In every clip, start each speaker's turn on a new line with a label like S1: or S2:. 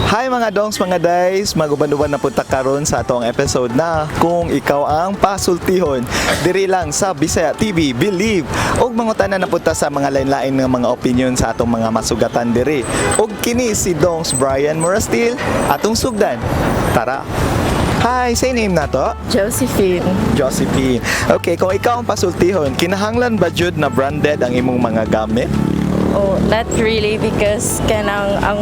S1: Hi mga dongs, mga days, maguban-uban na punta karon sa atong episode na "Kung Ikaw ang Pasultihon." Diri lang sa Bisaya TV, Believe. Og mangutana na punta sa mga lain-lain nga mga opinion sa atong mga masugatan diri. Og kini si Dongs Brian Morastil, atong sugdan. Tara. Hi, say name nato?
S2: Josephine.
S1: Josephine. Okay, kung ikaw ang pasultihon, kinahanglan ba jud na branded ang imong mga gamit?
S2: Oh, not really, because kanang ang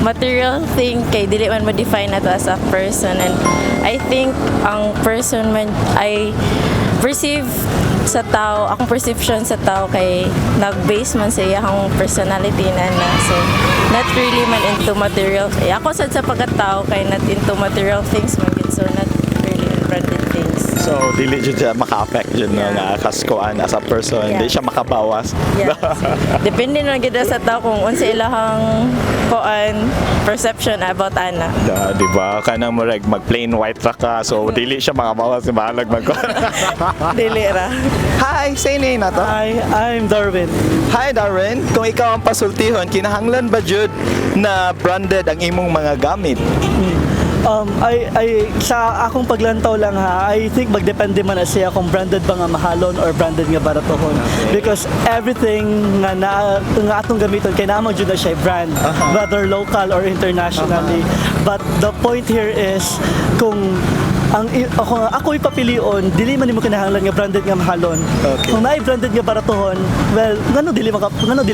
S2: material thing kay dili man mo-define nato as a person, and I think ang person man I perceive sa tao, akong perception sa tao kay nag-base man sa iyang personality na. So, not really man into material. Eh, ako sad sa pagkatao kay not into material things man gid, so not really in branded things.
S1: So, dili jud siya maka-affect jud no nga kaskuan as a person, di siya makabawas.
S2: Yes. Depende na gid sa tao kung unsa ilahang kuan perception about ana.
S1: Da, di ba? Kanang murag mag plain white ra ka, so dili siya makabawas, bahalag mag
S2: Dili ra.
S1: Hi, say name nato?
S3: Hi, I'm Darwin.
S1: Hi Darwin, kung ikaw ang pasultihon, kinahanglan ba jud na branded ang imong mga gamit?
S3: I, sa akong paglantaw lang ha, I think magdepende man na siya kung branded ba nga mahalon or branded nga baratohon. Because everything nga na nga atong gamiton kay naa man jud na siya brand, whether local or internationally. But the point here is kung ang ako ipapilion, dili man nimo kinahanglan nga branded nga mahalon. Kung naay branded nga baratohon, well, ngano dili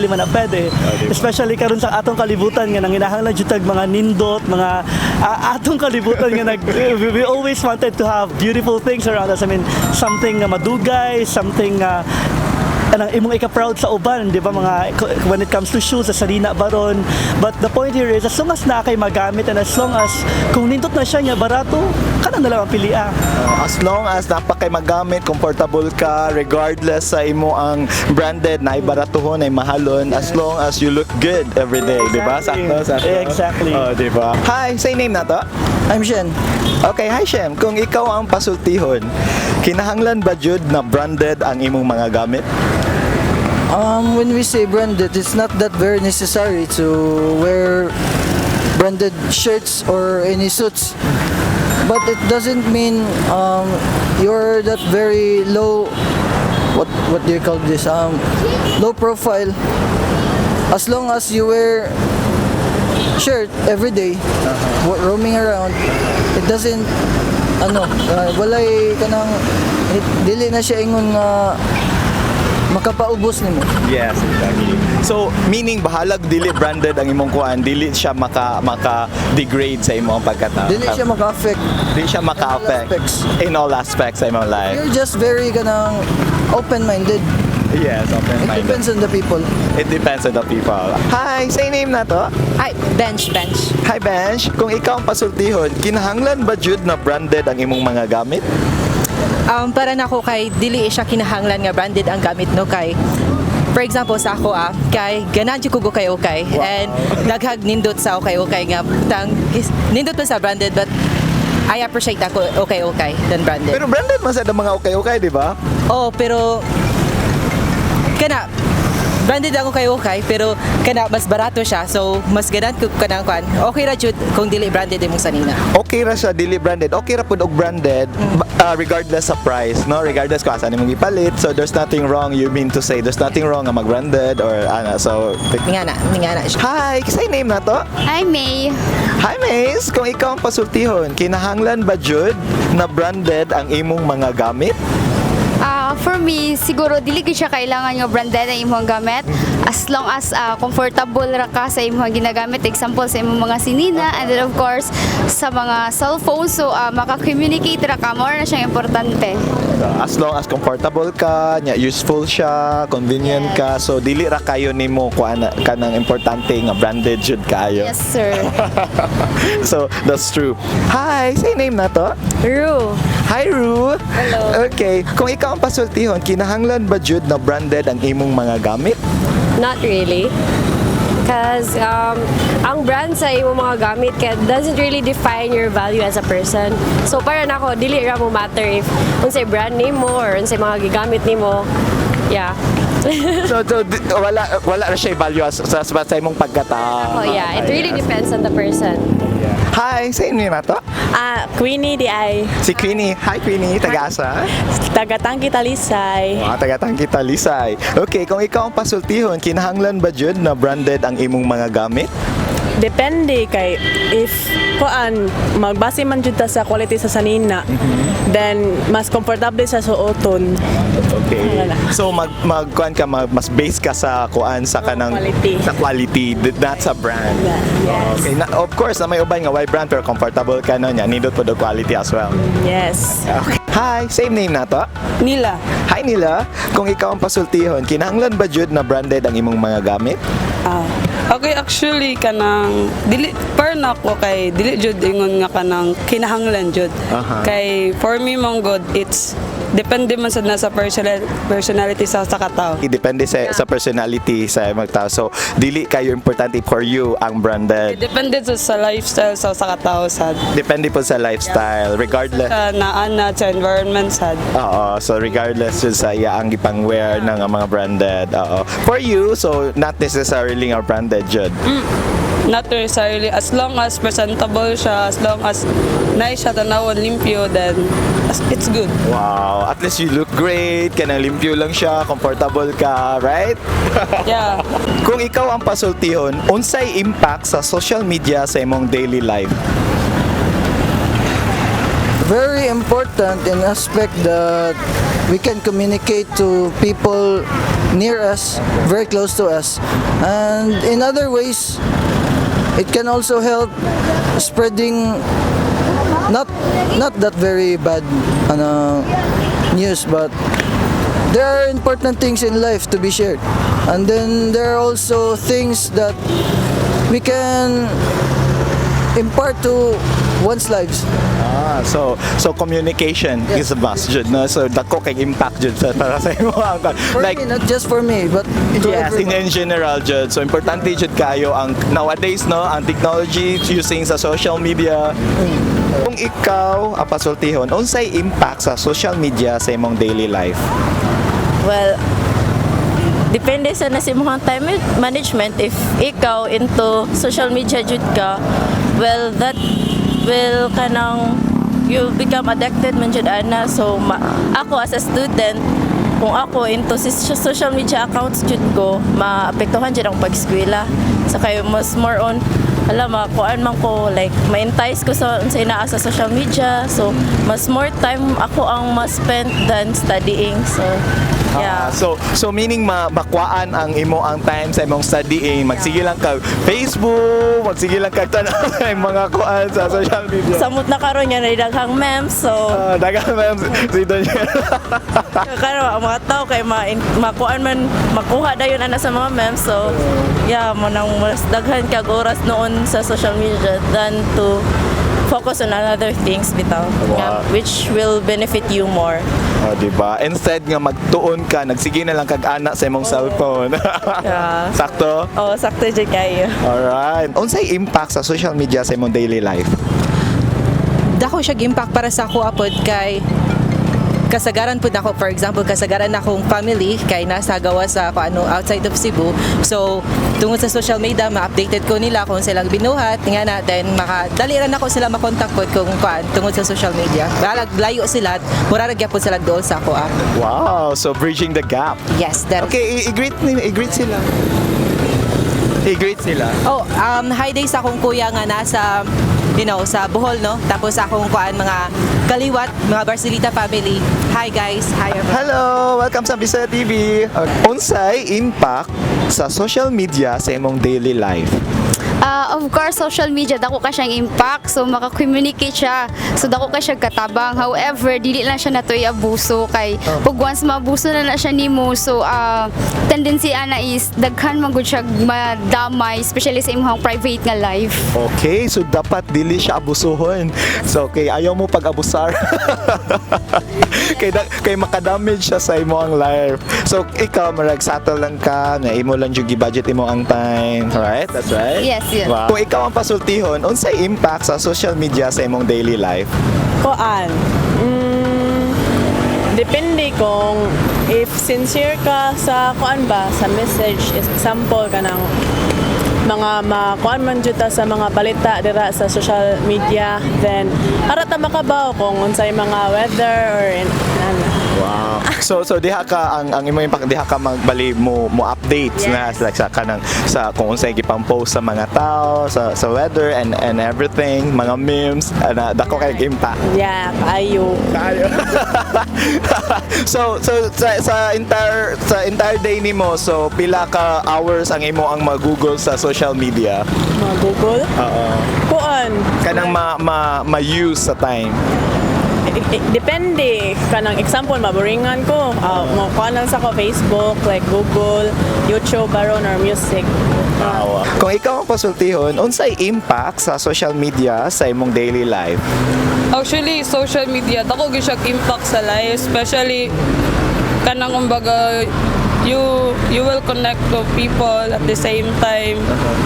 S3: man na pwede?
S1: Di ba?
S3: Especially karon sa atong kalibutan nga nanginahanglan jud tag mga nindot, mga atong kalibutan nga nag we always wanted to have beautiful things around us. I mean, something nga madugay, something nga anang imong ika-proud sa uban, di ba, mga when it comes to shoes, sa sarina baron. But the point here is as long as naa kay magamit and as long as kung nindot na siya nga barato, kana na lang ang pilia.
S1: As long as naa pa kay magamit, comfortable ka, regardless sa imo ang branded, na baratuhon, ay mahalon, as long as you look good every day, di ba?
S3: Exactly.
S1: Sakto, sakto.
S3: Exactly.
S1: Oh, di ba? Hi, say name nato?
S4: I'm Shen.
S1: Okay, hi Shem. Kung ikaw ang pasultihon, kinahanglan ba jud na branded ang imong mga gamit?
S4: When we say branded, it's not that very necessary to wear branded shirts or any suits. But it doesn't mean you're that very low. What do you call this? Low profile. As long as you wear shirt every day, roaming around, it doesn't ano, walay kanang dili na siya ingon nga makapaubos nimo.
S1: Yes, exactly. So, meaning bahalag dili branded ang imong kuan, dili siya maka degrade sa imong pagkatao.
S4: Dili siya maka-affect.
S1: Dili siya maka-affect
S4: In all aspects.
S1: In all aspects sa imong life.
S4: You're just very kanang open-minded.
S1: Yes,
S4: It
S1: open-minded.
S4: depends on the people.
S1: It depends on the people. Hi, say name nato?
S5: Ay, Bench, Bench.
S1: Hi Bench, kung ikaw ang pasultihon, kinahanglan ba jud na branded ang imong mga gamit?
S5: Para nako kay dili siya kinahanglan nga branded ang gamit, no, kay for example sa ako kay ganahan jud ko ukay ukay and daghag nindot sa ukay ukay nga tang nindot man sa branded, but I appreciate ako ukay ukay than branded.
S1: Pero branded man sad ang mga ukay-ukay, di ba?
S5: Oh, pero kana branded ako kay ukay, pero kana mas barato siya, so mas ganahan ko kanang kuan. Okay ra jud kung dili branded imong sanina.
S1: Okay ra siya dili branded. Okay ra pud og branded regardless sa price, no? Regardless kung asa nimong gipalit. So there's nothing wrong, you mean to say there's nothing wrong nga mag-branded or ana. So
S5: Nga na siya.
S1: Hi, say name nato?
S6: Hi, May.
S1: Hi Mace, kung ikaw ang pasultihon, kinahanglan ba jud na branded ang imong mga gamit?
S6: Ah, for me, siguro dili gyud siya kailangan nga branded ang imong gamit. As long as comfortable ra ka sa imong ginagamit, example sa imong mga sinina and then of course sa mga cellphone, so maka-communicate ra ka, mao na siyang importante.
S1: As long as comfortable ka, nya useful siya, convenient ka, so dili ra kayo nimo kuan kanang importante nga branded jud kayo.
S6: Yes, sir.
S1: So that's true. Hi, say name nato?
S7: Ru.
S1: Hi Ru.
S7: Hello.
S1: Okay, kung ikaw ang pasultihon, kinahanglan ba jud na branded ang imong mga gamit?
S7: Not really. Because ang brand sa imong mga gamit kay doesn't really define your value as a person. So para nako, dili ra mo matter if unsay brand name mo or unsay mga gigamit nimo. Yeah.
S1: So wala na siya value sa imong pagkatao.
S7: Oh yeah, it really depends on the person.
S1: Hi, sa inyo na to?
S8: Ah, Queenie di ay.
S1: Si Queenie. Hi, Queenie, taga-asa?
S8: Taga-Tangki Talisay.
S1: Mga taga-Tangki Talisay. Okay, kung ikaw ang pasultihon, kinahanglan ba jud na branded ang imong mga gamit?
S8: Depende kay if kuan magbase man jud ta sa quality sa sanina, then mas komportable sa suoton.
S1: Okay.
S8: Wala.
S1: So mag kuan ka mas base ka sa kuan sa kanang
S8: Quality.
S1: Sa quality, not sa brand.
S8: Yes.
S1: Okay, na, of course, na may uban nga way brand pero comfortable ka no nya, nindot po the quality as well.
S8: Yes.
S1: Okay. Hi, same name na to.
S9: Nila.
S1: Hi, Nila, kung ikaw ang pasultihon, kinahanglan ba jud na branded ang imong mga gamit?
S9: Ah. Okay, actually kanang dili par na ako kay dili jud ingon nga kanang kinahanglan jud. Kay for me man god, it's depende man sad na sa personality sa katao.
S1: Depende sa personality sa imong tao. So dili kayo importante for you ang branded.
S9: Depende sa lifestyle sa katao sad.
S1: Depende po sa lifestyle regardless.
S9: Sa naana sa environment sad.
S1: Oo, so regardless yun sa iya ang ipang-wear ng mga branded. Oo. For you, so not necessarily nga branded jud.
S9: Not necessarily, as long as presentable siya, as long as nice siya tanawon, limpyo, then it's good.
S1: Wow, at least you look great, kanang limpyo lang siya, comfortable ka, right?
S9: Yeah.
S1: Kung ikaw ang pasultihon, unsay impact sa social media sa imong daily life?
S4: Very important in aspect that we can communicate to people near us, very close to us. And in other ways, it can also help spreading not that very bad ano, news, but there are important things in life to be shared. And then there are also things that we can impart to one's lives.
S1: Ah, so communication is a must jud, no? So dako kay impact jud sa para sa imo ang
S4: For
S1: like
S4: me, not just for me, but to
S1: Yes,
S4: everyone.
S1: in general, jud. So, importante jud kayo ang nowadays, no, ang technology using sa social media. Kung ikaw ang pasultihon, unsay impact sa social media sa imong daily life?
S2: Well, depende sa nasa imong time management. If ikaw into social media jud ka, well, that will kanang you become addicted man jud ana. So ako as a student, kung ako into social media accounts jud ko, maapektuhan jud ang pag-eskwela. Sa kayo mas more on alam makuan man ko, like ma-entice ko sa unsay naa sa social media, so mas more time ako ang ma-spend than studying. So yeah.
S1: Ah, so meaning makuhaan ang imo ang time sa imong studying, magsige lang ka Facebook, magsige lang ka tanaw sa mga kuan sa social media.
S2: Samot na karon nga daghang memes, so
S1: Ah, daghang memes si Daniel.
S2: karon ang mga tao kay makuan man makuha dayon ana sa mga memes. So yeah, mo nang mas daghan kag oras noon sa social media than to focus on another things bitaw nga, which will benefit you more.
S1: Oh, di ba? Instead nga magtuon ka, nagsige na lang kag ana sa imong cellphone.
S2: Yeah.
S1: Sakto?
S2: Oh, sakto jud kayo.
S1: Alright. Unsay impact sa social media sa imong daily life?
S5: Dako siya impact para sa ako apod kay kasagaran pud ako, for example, kasagaran akong family kay nasa gawa sa kung ano outside of Cebu, so tungod sa social media ma-updated ko nila kung silang binuhat nga na, then maka dali ra nako sila makontak pod kung kuan tungod sa social media. Balag layo sila, mura ra gyapon sila dool sa ako ah.
S1: Wow, so bridging the gap.
S5: Yes, that.
S1: Okay, i-greet sila. I-greet sila.
S5: Oh, hi day sa akong kuya nga nasa sa Bohol, no? Tapos akong kuan mga kaliwat, mga Barcelita family. Hi guys, hi everyone.
S1: Hello! Welcome sa Bisaya TV. Unsay impact sa social media sa imong daily life?
S6: Ah, of course, social media, dako ka siyang impact. So, maka-communicate siya. So, dako ka siya katabang. However, dili lang siya natoy abuso kay pag once maabuso na na siya nimo, so tendency ana is daghan man gud siya madamay, especially sa imong private nga life.
S1: Okay, so dapat dili siya abusuhon. So okay, ayaw mo pag-abusar. Kay makadamage siya sa imo ang life. So ikaw marag settle lang ka, na imo lang jud gi-budget imo ang time, right? That's right.
S6: Yes.
S1: Wow. Kung ikaw ang pasultihon, unsay impact sa social media sa imong daily life?
S8: Kuan. Depende kung if sincere ka sa kuan ba, sa message. Example, kanang mga makuan man jud ta sa mga balita dira sa social media, then para ta makabaw kung unsay mga weather or ano.
S1: Wow. So diha ka ang imong impact, diha ka magbali mo updates na like sa kanang sa kung unsay gipang-post sa mga tao sa weather and everything, mga memes ana, dako kay impact.
S8: Yeah, kaayo.
S1: Kayo. So sa entire day nimo, so pila ka hours ang imo ang mag-Google sa social media?
S8: Mga Google.
S1: Oo.
S8: Kuan.
S1: Kanang ma ma ma-use sa time.
S8: Depende kanang example, maboringan ko, mo kuan lang sa ko Facebook, like Google, YouTube baron or music.
S1: Wow. Kung ikaw ang pasultihon, unsay impact sa social media sa imong daily life?
S9: Actually, social media, dako gyud siya impact sa life, especially kanang kumbaga you will connect to people at the same time.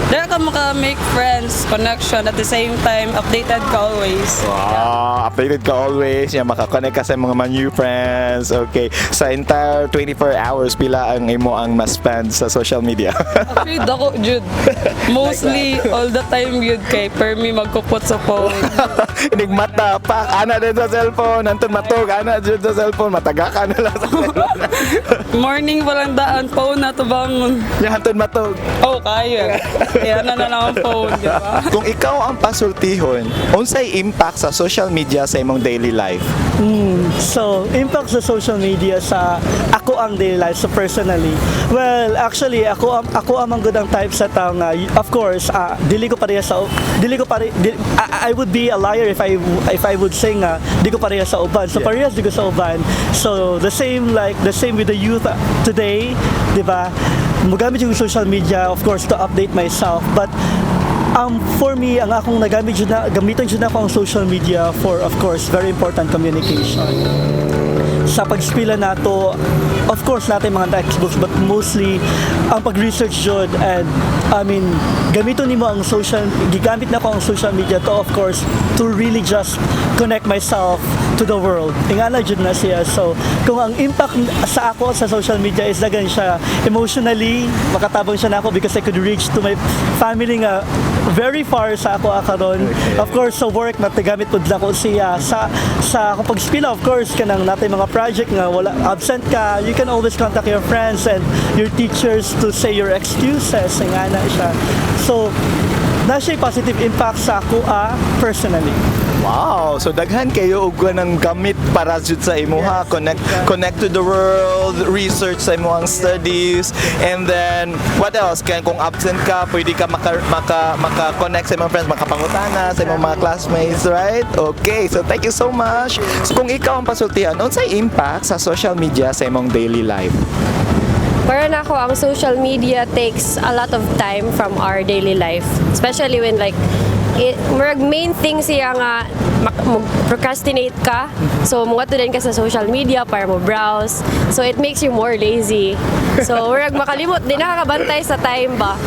S9: Dira ka maka make friends, connection at the same time, updated ka always.
S1: Wow, updated ka always, ya maka-connect ka sa mga new friends. Okay. Sa entire 24 hours, pila ang imo ang ma-spend sa social media?
S9: Actually, dako jud. Mostly all the time jud kay permi magkupot sa phone.
S1: Inig mata pa, ana din sa cellphone, antong matug, ana jud sa cellphone, mataga ka na lang sa cellphone.
S9: Morning pa lang daan, phone na to bangon.
S1: Nya hantod matug.
S9: Oh, kaya. Kaya na na lang ang phone, di ba?
S1: Kung ikaw ang pasultihon, unsay impact sa social media sa imong daily life?
S3: So, impact sa social media sa ako ang daily life, so personally. Well, actually, ako ang man gud ang type sa tao nga, of course, dili ko pareha sa dili ko pare di, I would be a liar if I would say nga di ko pareha sa uban. So parehas di ko sa uban. So, the same like the same with the youth today, di ba? Mugamit yung social media, of course, to update myself, but for me, ang akong nagamit jud na, gamiton jud nako ang social media for, of course, very important communication. Sa pag-eskwela nato, of course, natin mga textbooks, but mostly, ang pag-research jud and, I mean, gamiton nimo ang social, gigamit nako ang social media to, of course, to really just connect myself to the world. Ingana jud na siya. So, kung ang impact sa ako sa social media is dagan siya emotionally, makatabang siya nako because I could reach to my family nga very far sa ako karon. Of course, sa work natagamit pud nako siya sa akong pag-eskwela, of course, kanang natay mga project nga wala absent ka, you can always contact your friends and your teachers to say your excuses, ingana siya. So, na siya positive impact sa ako personally.
S1: Wow! So daghan kayo og ng gamit para jud sa imuha, connect to the world, research sa imong studies, and then what else? Kaya kung absent ka, pwede ka maka connect sa imong friends, makapangutana sa imong mga classmates, right? Okay, so thank you so much. So kung ikaw ang pasultihan, unsay impact sa social media sa imong daily life?
S7: Para nako, ang social media takes a lot of time from our daily life. Especially when like, murag main thing siya nga procrastinate ka. So, muadto din ka sa social media para mo browse. So, it makes you more lazy. So, murag makalimot, di nakakabantay sa time ba?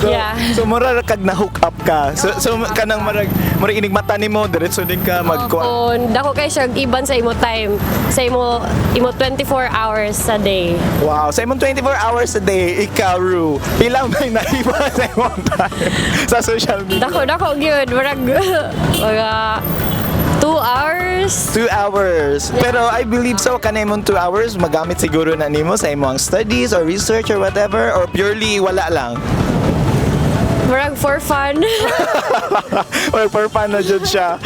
S7: Yeah.
S1: So mura ra kag na hook up ka. So kanang murag inig mata nimo diretso din ka magkuan.
S7: Phone, dako kay siya iban sa imo time, sa imo 24 hours a day.
S1: Wow, sa imong 24 hours a day, ikaw, Ru, pila may naiba sa imong time sa social media?
S7: Dako dako gyud, murag mga 2 hours.
S1: 2 hours. Pero I believe so, kanay imong 2 hours, magamit siguro na nimo sa imong studies or research or whatever, or purely wala lang?
S7: Murag for fun.
S1: Or for fun na jud siya.